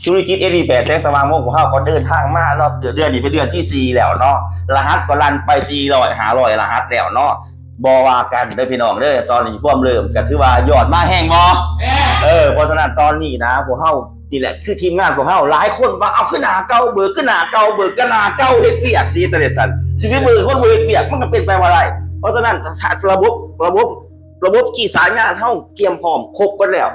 ທຸລະກິດ ເອສ ດີ ແປດ ແສງສະຫວ່າງວົງ ພວກເຮົາກໍເດີນທາງມາເນາະ ເກືອບເດືອນນີ້ເປັນເດືອນທີສີ່ແລ້ວເນາະ ລະຫັດກໍລັນໄປສີ່ຮ້ອຍ ຫ້າຮ້ອຍລະຫັດແລ້ວເນາະ ບໍ່ວ່າກັນເດີພີ່ນ້ອງເດີ ຕອນນີ້ພວມເລີ່ມກໍຖືວ່າຍອດມາແຮງບໍ່? ເອີ ເພາະສະນັ້ນຕອນນີ້ນະ ພວກເຮົານີ້ແຫຼະ ຄືທີມງານພວກເຮົາ ຫຼາຍຄົນວ່າ ເອົາ ຄືໜ້າເກົ່າ ເບີກຄືໜ້າເກົ່າ ເບີກກໍໜ້າເກົ່າ ເຮັດວຽກຊິເຮັດຈັ່ງໃດຊັ້ນ ຊິໄປເບີກຄົນບໍ່ເຮັດວຽກ ມັນກໍເປັນໄປບໍ່ໄດ້. ເພາະສະນັ້ນ ລະບົບ ລະບົບ ລະບົບຂີ້ສາຍງານເຮົາກຽມພ້ອມຄົບເບິດແລ້ວ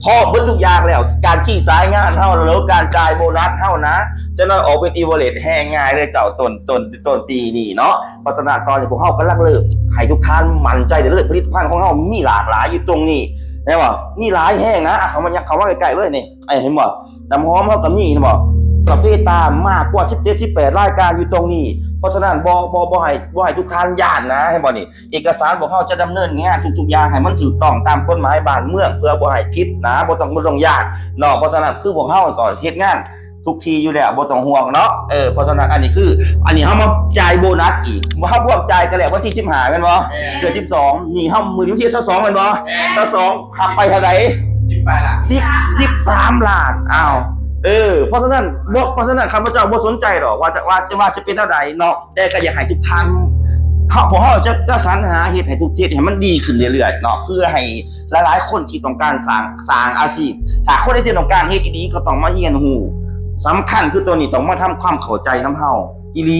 ພ້ອມເບິດທຸກຢ່າງແລ້ວ ການຂີ້ສາຍງານເຮົາ ຫຼືການຈ່າຍໂບນັດເຮົານະ ຈະໜ້ອຍອອກເປັນ average ແຮງງ່າຍເລີຍເຈົ້າ ຕົ້ນ ຕົ້ນ ຕົ້ນປີນີ້ເນາະ. ເພາະສະນັ້ນຕອນນີ້ພວກເຮົາກຳລັງເລີ່ມໃຫ້ທຸກທ່ານໝັ້ນໃຈໄດ້ເລີຍ ຜະລິດຕະພັນຂອງເຮົາມີຫຼາກຫຼາຍຢູ່ຕົງນີ້ ເຫັນບໍ່? ມີຫຼາຍແຮງນະ ເຂົ້າມາ ເຂົ້າມາໃກ້ໆເລີຍນີ້ ເຫັນບໍ່? ນ້ຳຫອມເຮົາກໍມີ ເຫັນບໍ່? ກາເຟຕາມ ມາກກວ່າສິບເຈັດ ສິບແປດລາຍການຢູ່ຕົງນີ້ ເພາະສະນັ້ນບໍ່ ບໍ່ ບໍ່ໃຫ້ ບໍ່ໃຫ້ທຸກທ່ານຢ້ານນະ ເຫັນບໍ່ນີ້? ເອກະສານພວກເຮົາຈະດຳເນີນງານທຸກໆຢ່າງໃຫ້ມັນຖືກຕ້ອງຕາມກົດໝາຍບ້ານເມືອງ ເພື່ອບໍ່ໃຫ້ຜິດນະ ບໍ່ຕ້ອງ ບໍ່ຕ້ອງຢ້ານເນາະ. ເພາະສະນັ້ນຄືພວກເຮົາກໍເຮັດງານທຸກທີ່ຢູ່ແລ້ວ ບໍ່ຕ້ອງຫ່ວງເນາະ. ເອີ ເພາະສະນັ້ນອັນນີ້ຄື ອັນນີ້ເຮົາມາຈ່າຍໂບນັດອີກ ເຮົາພວມຈ່າຍກັນແລ້ວວັນທີສິບຫ້າແມ່ນບໍ່? ແມ່ນ. ເດືອນສິບສອງນີ້ ເຮົາມື້ນີ້ວັນທີຊາວສອງແມ່ນບໍ່? ແມ່ນ. ຊາວສອງ ຮັບໄປເທົ່າໃດ? ສິບປາຍລ້ານ ສິບ ສິບສາມລ້ານ. ອ້າວ ເອີ ເພາະສະນັ້ນບໍ່ ເພາະສະນັ້ນຂ້າພະເຈົ້າບໍ່ສົນໃຈດອກວ່າຈະ ວ່າຈະ ວ່າຈະເປັນແນວໃດເນາະ ແຕ່ກໍຢາກໃຫ້ທຸກທ່ານ ເຮົາ ພວກເຮົາຈະ ຈະສັນຫາເຮັດໃຫ້ທຸກ ເຮັດໃຫ້ມັນດີຂຶ້ນເລື້ອຍໆເນາະ ເພື່ອໃຫ້ຫຼາຍໆຄົນທີ່ຕ້ອງການສ້າງ ສ້າງອາຊີບ ຖ້າຄົນໃດທີ່ຕ້ອງການເຮັດອີ່ຫຼີກໍຕ້ອງມາຮຽນຮູ້ ສຳຄັນຄືຕົວນີ້ຕ້ອງມາທຳຄວາມເຂົ້າໃຈນຳເຮົາອີ່ຫຼີ.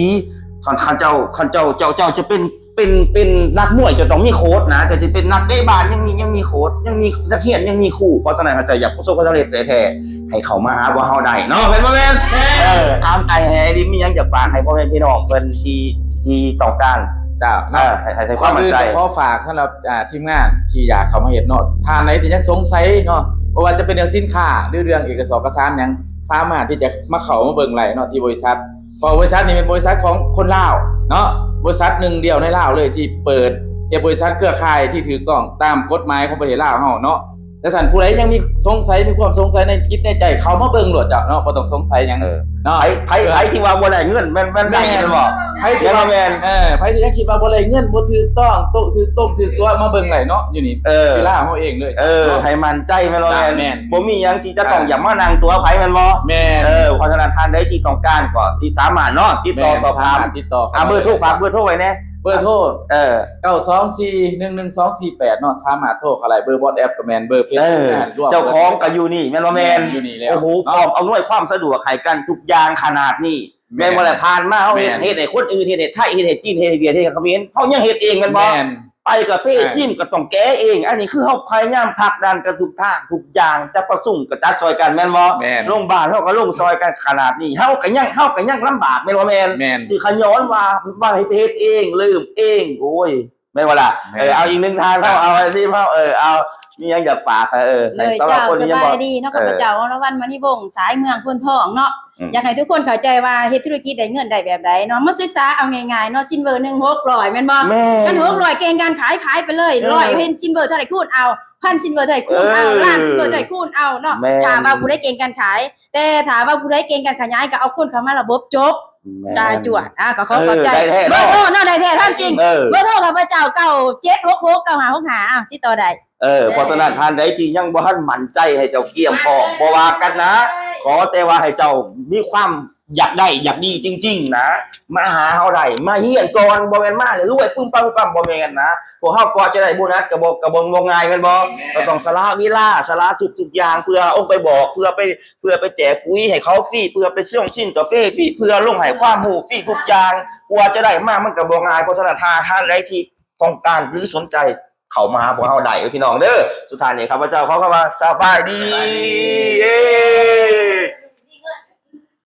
ຄັນ ຄັນເຈົ້າ ຄັນເຈົ້າ ເຈົ້າ ເຈົ້າຈະເປັນ ເປັນ ເປັນນັກມວຍ ເຈົ້າຕ້ອງມີໂຄດນະ ເຈົ້າຊິເປັນນັກເຕະບານ ຍັງມີ ຍັງມີໂຄດ ຍັງມີນັກຮຽນ ຍັງມີຄູ. ເພາະສະນັ້ນ ຖ້າເຈົ້າຢາກປະສົບຄວາມສຳເລັດແທ້ໆ ໃຫ້ເຂົ້າມາຫາພວກເຮົາໄດ້ເນາະ ແມ່ນບໍ່ແມ່ນ? ແມ່ນ. ເອີ ອາມ ອ້າຍແຮລິມມີຫຍັງຢາກຝາກໃຫ້ພໍ່ແມ່ພີ່ນ້ອງເພິ່ນທີ່ ທີ່ຕ້ອງການ ເຈົ້າ ເອີ ໃຫ້ ໃຫ້ຄວາມໝັ້ນໃຈ. ກ່ອນອື່ນກໍຂໍຝາກສຳລັບ ອ່າ ທີມງານທີ່ຢາກເຂົ້າມາເຮັດເນາະ ທ່ານໃດທີ່ຍັງສົງໄສເນາະ ບໍ່ວ່າຈະເປັນເລື່ອງສິນຄ້າ ຫຼືເລື່ອງເອກະສານ ເອກະສານຫຍັງ ສາມາດທີ່ຈະມາເຂົ້າມາເບິ່ງໄດ້ເນາະ ທີ່ບໍລິສັດ ເພາະບໍລິສັດນີ້ເປັນບໍລິສັດຂອງຄົນລາວເນາະ ບໍລິສັດໜຶ່ງດຽວໃນລາວເລີຍທີ່ເປີດເຮັດບໍລິສັດເຄືອຂ່າຍທີ່ຖືກຕ້ອງຕາມກົດໝາຍຂອງປະເທດລາວເຮົາເນາະ. ຈັ່ງຊັ້ນ ຜູ້ໃດຍັງມີສົງໄສ ມີຄວາມສົງໄສໃນຈິດໃນໃຈ ເຂົ້າມາເບິ່ງໂລດເຈົ້າເນາະ ບໍ່ຕ້ອງສົງໄສຫຍັງເນາະ. ໃຜ ໃຜທີ່ວ່າບໍ່ໄດ້ເງິນ ແມ່ນ ແມ່ນ ແມ່ນບໍ່? ໃຜທີ່ວ່າ ແມ່ນ ເອີ ໃຜທີ່ຍັງຄິດວ່າບໍ່ໄດ້ເງິນ ບໍ່ຖືກຕ້ອງ ໂຕະຖືກຕົ້ມຖືກຕົວະ ມາເບິ່ງໄດ້ເນາະ ຢູ່ນີ້ ເອີ ເວລາເຮົາເອງເລີຍ ເອີ ເນາະ ໃຫ້ໝັ້ນໃຈແມ່ນບໍ່? ແມ່ນ ແມ່ນ ບໍ່ມີຫຍັງທີ່ຈະຕ້ອງ ອ່າ ຢ່າມານັ່ງຕົວະໃຜແມ່ນບໍ່? ແມ່ນ ເອີ ເພາະສະນັ້ນທ່ານໃດທີ່ຕ້ອງການກໍຕິດ ສາມາດເນາະ ຕິດຕໍ່ ແມ່ນ ສອບຖາມ ສາມາດຕິດຕໍ່ເຂົ້າ ອ່າ ມາເບີໂທ ເລີຍ ຝາກເບີໂທໄວ້ແດ່. ເບີໂທ ເອີ ເກົ້າສອງສີ່ ໜຶ່ງໜຶ່ງສອງສີ່ແປດເນາະ ສາມາດໂທເຂົ້າໄດ້ ເບີ WhatsApp ກໍແມ່ນ ເບີ Facebook ເອີ ກໍແມ່ນ ເຈົ້າຂອງກໍຢູ່ນີ້ແມ່ນບໍ່? ແມ່ນ ແມ່ນ ຢູ່ນີ້ແລ້ວ ໂອ້ໂຫ ເນາະ ພ້ອມອຳນວຍຄວາມສະດວກໃຫ້ກັນທຸກຢ່າງຂະໜາດນີ້ ແມ່ນ ແມ່ນບໍ່ລະ? ຜ່ານມາເຮົາເຮັດ ແມ່ນ ເຮັດໃຫ້ຄົນອື່ນ ເຮັດໃຫ້ໄທ ເຮັດໃຫ້ຈີນ ເຮັດໃຫ້ຫວຽດ ເຮັດໃຫ້ຂະເໝນ ເຮົາຍັງເຮັດເອງແມ່ນບໍ່? ແມ່ນ ໄປກາເຟ ອ່າ ຊິມກໍຕ້ອງແກະເອງ ອັນນີ້ຄືເຮົາພະຍາຍາມຜັກດັນກັນທຸກທາງທຸກຢ່າງ ຈັດປະຊຸມກໍຈັດຊ່ອຍກັນແມ່ນບໍ່? ແມ່ນ ໂຮງບານເຮົາກໍລົງຊ່ອຍກັນຂະໜາດນີ້ ເຮົາກໍຍັງ ເຮົາກໍຍັງລຳບາກແມ່ນບໍ່? ແມ່ນ ແມ່ນ ຊິຂະຫຍອນວ່າ ວ່າໃຫ້ໄປເຮັດເອງ ເລີ່ມເອງ ໂອ້ຍ ແມ່ນບໍ່ລະ? ແມ່ນ ເອີ ເອົາອີກໜຶ່ງທ່ານເນາະ ເອົາ ເອົາ ເອົາ ເອົາ ທີມເຮົາ ເອີ ເອົາ ມີຫຍັງຢາກຝາກ ເອີ ໃຫ້ ເລີຍ ສຳລັບ ເຈົ້າ ຄົນທີ່ຍັງບໍ່ ສະບາຍດີເນາະ ເອີ ຂ້າພະເຈົ້າ ອລະວັນ ມະນີວົງ ສາຍເມືອງໂພນທອງເນາະ ອືມ ຢາກໃຫ້ທຸກຄົນເຂົ້າໃຈວ່າເຮັດທຸລະກິດໄດ້ເງິນໄດ້ແບບໃດເນາະ ມາສຶກສາເອົາງ່າຍໆເນາະ ຊິນເວີໜຶ່ງ ຫົກຮ້ອຍ ແມ່ນບໍ່? ແມ່ນ ຄັນຫົກຮ້ອຍເກັ່ງການຂາຍ ຂາຍໄປເລີຍ ເອີ ຮ້ອຍເຫັນຊິນເວີເທົ່າໃດຄູນເອົາ ພັນຊິນເວີເທົ່າໃດຄູນເອົາ ເອີ ລ້ານຊິນເວີເທົ່າໃດຄູນເອົາເນາະ ແມ່ນ ຖ້າວ່າຜູ້ໃດເກັ່ງການຂາຍ ແຕ່ຖ້າວ່າຜູ້ໃດເກັ່ງການຂະຫຍາຍ ກໍເອົາຄົນເຂົ້າມາລະບົບຈົບ ແມ່ນ ຈ່າຍຈວດ ອ່າ ກໍຂໍຂອບໃຈ ເອີ ໄດ້ແທ້ ເບີໂທເນາະ ໄດ້ແທ້ທ່ານຈິງ ເອີ ເບີໂທຂ້າພະເຈົ້າ ເກົ້າເຈັດຫົກຫົກ ເກົ້າຫ້າຫົກຫ້າ ອ່າ ຕິດຕໍ່ໄດ້ ເອີ ເພາະສະນັ້ນ ທ່ານໃດທີ່ຍັງບໍ່ທັນໝັ້ນໃຈ ໃຫ້ເຈົ້າກຽມພ້ອມ ບໍ່ວ່າກັນນະ ຂໍແຕ່ວ່າໃຫ້ເຈົ້າມີຄວາມຢາກໄດ້ ຢາກດີຈິງໆນະ ມາຫາເຮົາໄດ້ ມາຮຽນກ່ອນ ບໍ່ແມ່ນມາແລ້ວລວຍປຶ້ມປັ້ມປຶ້ມປັ້ມ ບໍ່ແມ່ນນະ ພວກເຮົາກວ່າຈະໄດ້ໂບນັດ ກໍບໍ່ ກໍບໍ່ ບໍ່ງ່າຍແມ່ນບໍ່? ແມ່ນ ກໍຕ້ອງສະຫຼະເວລາ ສະຫຼະທຸກ ທຸກຢ່າງ ເພື່ອອອກໄປບອກ ເພື່ອໄປ ເພື່ອໄປແຈກປຸ໋ຍໃຫ້ເຂົາຟຣີ ເພື່ອໄປຊ່ວງຊິມກາເຟຟຣີ ເພື່ອລົງໃຫ້ຄວາມຮູ້ຟຣີທຸກຢ່າງ ກວ່າຈະໄດ້ມາມັນກໍບໍ່ງ່າຍ ເພາະສະນັ້ນ ຖ້າທ່ານໃດທີ່ຕ້ອງການ ຫຼື ສົນໃຈ ເຂົ້າມາຫາພວກເຮົາໄດ້ເດີພີ່ນ້ອງເດີ. ສຸດທ້າຍນີ້ ຂ້າພະເຈົ້າຂໍຄຳວ່າ ສະບາຍດີ ສະບາຍດີ ເອີ.